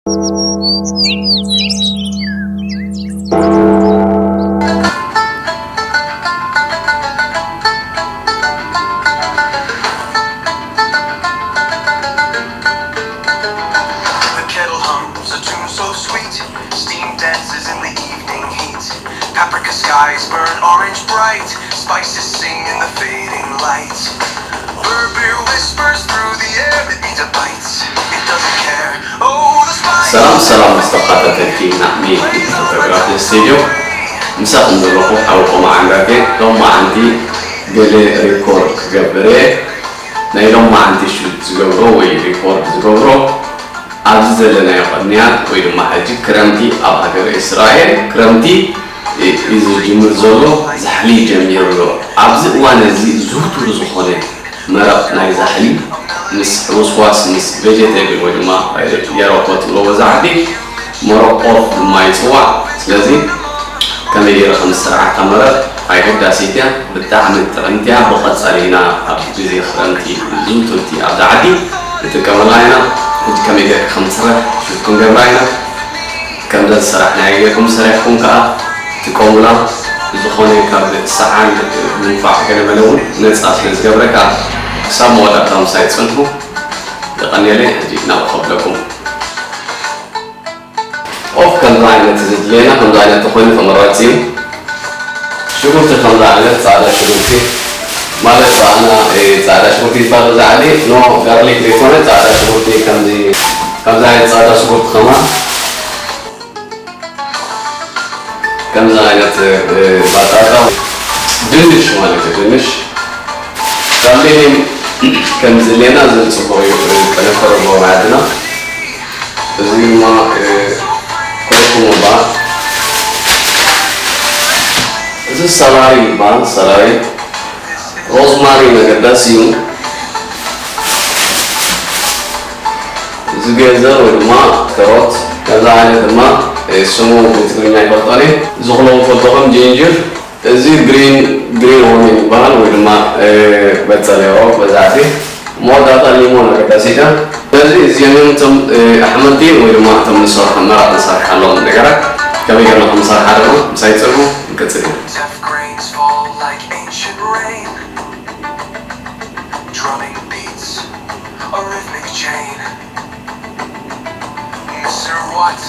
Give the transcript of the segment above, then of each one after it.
The kettle hums a tune so sweet. Steam dances in the evening heat. Paprika skies burn orange bright. Spices sing in the fading light. Berbere whispers through the air. It needs a bite. It doesn't care. Oh, the spice. ሰላም ሰላም ምስ ተኸታተልቲ ናቕሚ ፎቶግራፊ ስቱድዮ፣ ምሳኹም ዘለኹ ሓውኩም ዓንዳቴ። ሎማዓንቲ ገለ ሪኮርድ ክገብር እየ። ናይ ሎማዓንቲ ሹት ዝገብሮ ወይ ሪኮርድ ዝገብሮ ኣብዚ ዘለናዮ ቅንያት ወይ ድማ ሕጂ ክረምቲ ኣብ ሃገረ እስራኤል ክረምቲ እዩ ዝጅምር ዘሎ። ዛሕሊ ጀሚሩ ኣሎ። ኣብዚ እዋን እዚ ዝውቱር ዝኾነ መረቕ ናይ ዛሕሊ ምስ ሕውስዋስ ምስ ቬጀቴብል ወይ ድማ የረቆት ብሎ ወዛሕቲ መረቆት ድማ ይፅዋዕ። ስለዚ ከመይ ገይረ ከም ዝሰርዓካ መረቕ ኣገዳሲት እያ። ብጣዕሚ ጥዕምቲ እያ። ብቐፃሊ ኢና ኣብ ግዜ ክረምቲ ዝውቱርቲ ኣብዚ ዓዲ ንጥቀመላ ኢና። ሕጂ ከመይ ገይርካ ከም ትስራሕ ሹት ክንገብራ ኢና። ከምዛ ዝሰራሕናዮ ጌርኩም ሰሪሕኩም ከኣ ጥቀሙላ። ብዝኾነ ካብ ሰዓል ምንፋዕ ገለመለ እውን ነፃ ስለ ዝገብረካ ክሳብ መወዳእታ ምሳይ ጽንሑ። የቐንየለይ። ሕጂ ናብኡ ከብለኩም። ኦፍ ከምዚ ዓይነት ዘድልየና ከምዚ ዓይነት ተኾይኑ ተመራፂ እዩ። ሽጉርቲ ከምዚ ዓይነት ፃዕዳ ሽጉርቲ ማለት ብኣና፣ እ፣ ፃዕዳ ሽጉርቲ ይባል እዚ ዓዲ። ኖ ጋርሊክ ዘይኮነ ፃዕዳ ሽጉርቲ ከምዚ፣ ከምዚ ዓይነት ፃዕዳ ሽጉርቲ ከማን ከምዚ ዓይነት፣ እ፣ ባጣጣ ድንሽ ማለት እዩ። ድንሽ ካብ ሌኒን ከምዚ ሌና ዝብል ፅቡቕ እዩ። እ፣ ጠነከረ ጎረባዕትና እዚ ድማ፣ እ፣ ኩርኩም ይበሃል። እዚ ሰላሪ ይበሃል። ሰላሪ ሮዝማሪ ነገር ደስ እዩ። እዚ ገዘር ወይ ድማ ከሮት፣ ከምዚ ዓይነት ድማ፣ እ፣ ስሙ ብትግርኛ ኣይፈልጦን እየ። እዚ ኩሎም ፈልጦ ከም ጅንጅር፣ እዚ ግሪን፣ ግሪን ኦኒየን ይበሃል ወይ ድማ፣ እ፣ በጸሌሮ በዛዕቲ። መወዳእታ ሊሞን ኣገዳሲት እያ። ስለዚ እዚኦም እዮም እቶም፣ እ፣ ኣሕምልቲ ወይ ድማ እቶም ንሰርሖ መረቕ ንሰርሓሎም ነገራት። ከመይ ጌርና ከም ንሰርሓ ድማ ምሳይ ጽንሑ፣ ንቅጽል ኢና። Tough grains fall like ancient rain, drumming beats a rhythmic chain. Mister Watt,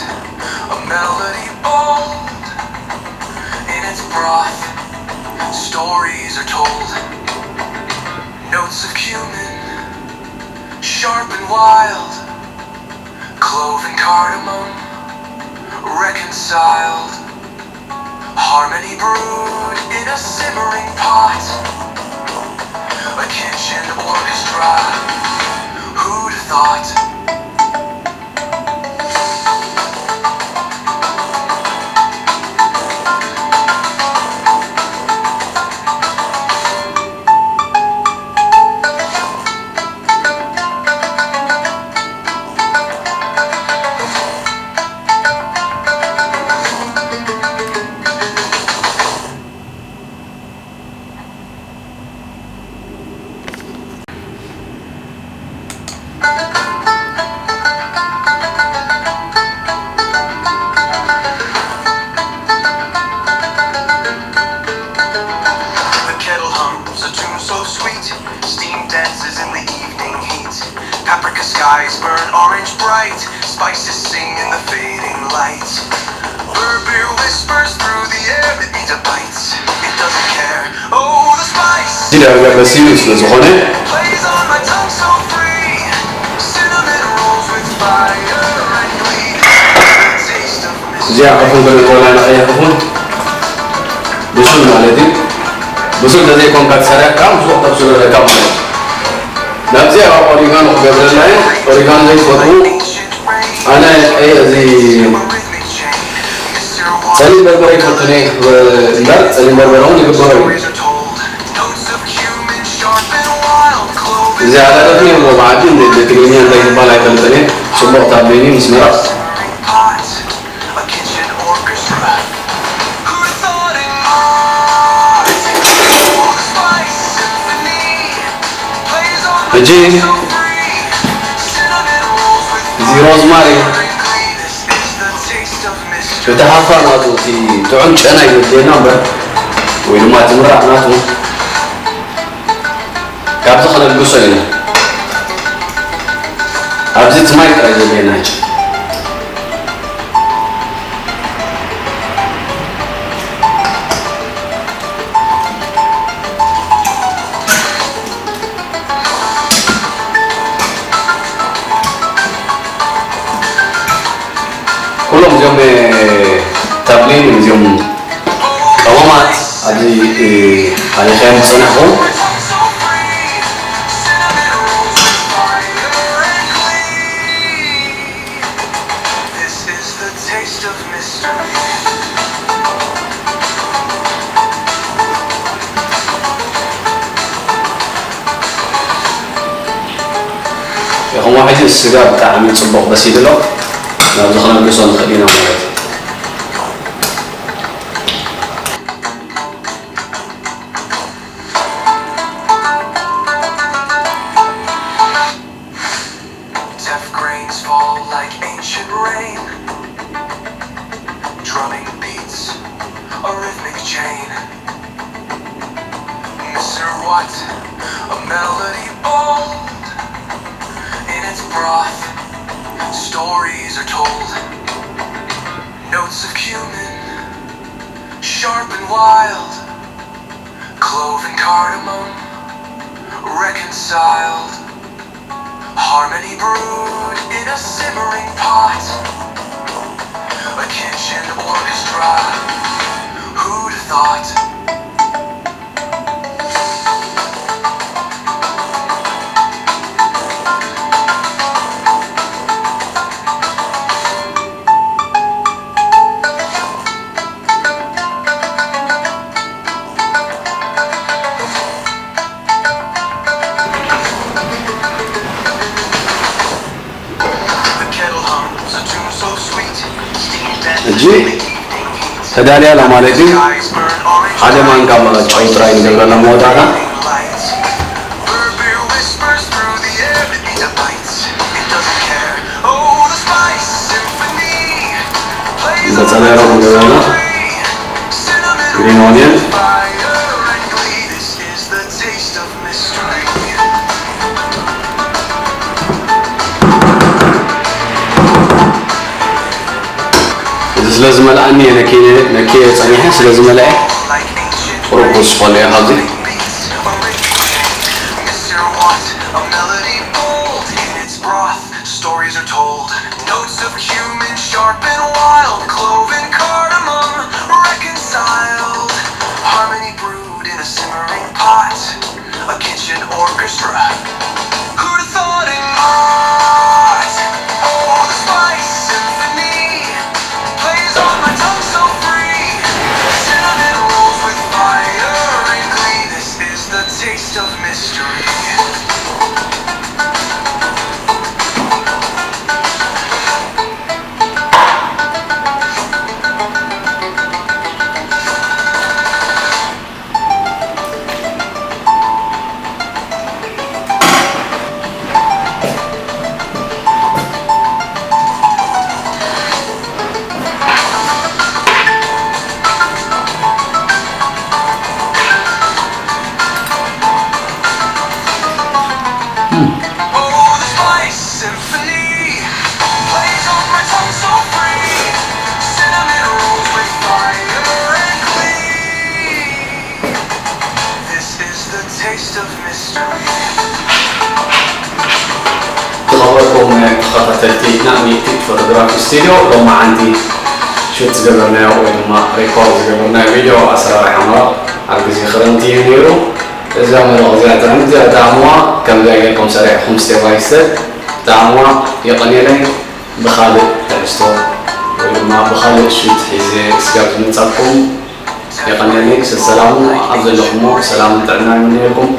a melody bold. In its broth, stories are told. Notes of cumin, sharp and wild. Clove and cardamom, reconciled. Harmony brewed in a simmering pot. A kitchen orchestra. Who'd have thought? The kettle hums a tune so sweet. Steam dances in the evening heat. Paprika skies burn orange bright. Spices sing in the fading light. Berbere whispers through the air. It needs a bite. It doesn't care. Oh, the spice. እዚ ዳርጋ በሲሉ ስለ ዝኾነ Plays on my tongue so free. Cinnamon rolls with fire and glee. The taste of እዚኣ ከፉን ክንእትወላ ኢና። ቀይሕ ከፉን ብሱል ማለት እዩ። ብሱል ተዘይኮንካ ትሰርሕ ከዓ ምስኡ ክተብስሎ ኣለካ ማለት እዩ። ናብዚኣ ኦሪጋኖ ክገብረልና እየ። ኦሪጋኖ ዘይትፈትዉ፣ ኣነ ቀይ-፣ እዚ ጸሊም በርበረ ይፈቱን እየ እምበር ጸሊም በርበረ እውን ይግበሮ እዩ። እዚ ኣዳለትኒ እሞ ብዓዲ ን-፣ ብትግርኛ እንታይ ይባል ኣይፈልጥን እየ። ጽቡቕ ታብለኒ ምስ መረቕ። ሕጂ እዚ ሮዝማሪ እቲ ሃፋ ናቱ፣ እቲ ጥዑም ጨና እዩ ዘድልየና እምበር፣ ወይ ድማ እቲ ምራቕ ናቱ፣ ካብዚ ከነልግሶ ኢና። ኣብዚ እቲ ማይ ጥራይ ዘድልየና ሕጂ። ኩሎም እዚኦም ተብሊን እዚኦም ቀመማት ኣብዚ ኣሊኸዮም ዝጸናሕኹም። This is the taste of mystery. ኢኹም ሕጂ ስጋ ብጣዕሚ ጽቡቕ በሲሉ ኣሎ። ናብዚ ክነልግሶ ንኽእል ኢና ማለት እዩ። Deaf grains fall like ancient rain, drumming beats a rhythmic chain. Mister Watt, a melody bold. In its broth, stories are told. Notes of cumin, sharp and wild. Clove and cardamom, reconciled. Harmony brewed in a simmering pot. A kitchen orchestra. Who'd have thought? ሕጂ ተዳልያ ኣላ ማለት እዩ። ሓደ ማንካ ጨው ጥራይ ንገብረላ መወዳእታ። በጸለሮ ንገብረላ ግሪን ኦኒየን። እዚ ስለ ዝመልኣኒ እየ ነኪ-፣ ነኪየ ጸኒሐ፣ ስለ ዝመልአ ቁሩብ ክውስኸሉ እየ ካብዚ። Stories are told, notes of cumin, sharp and wild, clove and cardamom, reconciled, harmony brewed in a simmering pot. A kitchen orchestra. Who'd have thought in March? Oh, the spice symphony plays on my tongue so free. Cinnamon rolls with fire and glee. This is the taste of mystery. Oh, the spice symphony plays on my tongue so free. Cinnamon rolls with fire and glee. This is the taste of mystery. ዝኸበርኩም ተኸታተልቲ ናእሚቲ ፎቶግራፊ ስቱዲዮ፣ ሎማዓንቲ ሹት ዝገበርናዮ ወይ ድማ ሪኮርድ ዝገበርናዮ ቪድዮ ኣሰራርሓ ምራቕ ኣብ ግዜ ክረምቲ እዩ ነይሩ። እዛ መረቕ እዚኣ ጥዕምቲ እያ። ጣዕምዋ ከምዚኣ ጌርኩም ሰሪሕኩም ስቴፕ ባይ ስቴፕ ጣዕምዋ የቐንየለይ። ብኻልእ ትሕዝቶ ወይ ድማ ብኻልእ ሹት ሒዘ ስጋብ ዝመጻኩም የቐንየለይ። ሰሰላሙ ኣብ ዘለኹሞ ሰላምን ጥዕናን ይምነየልኩም።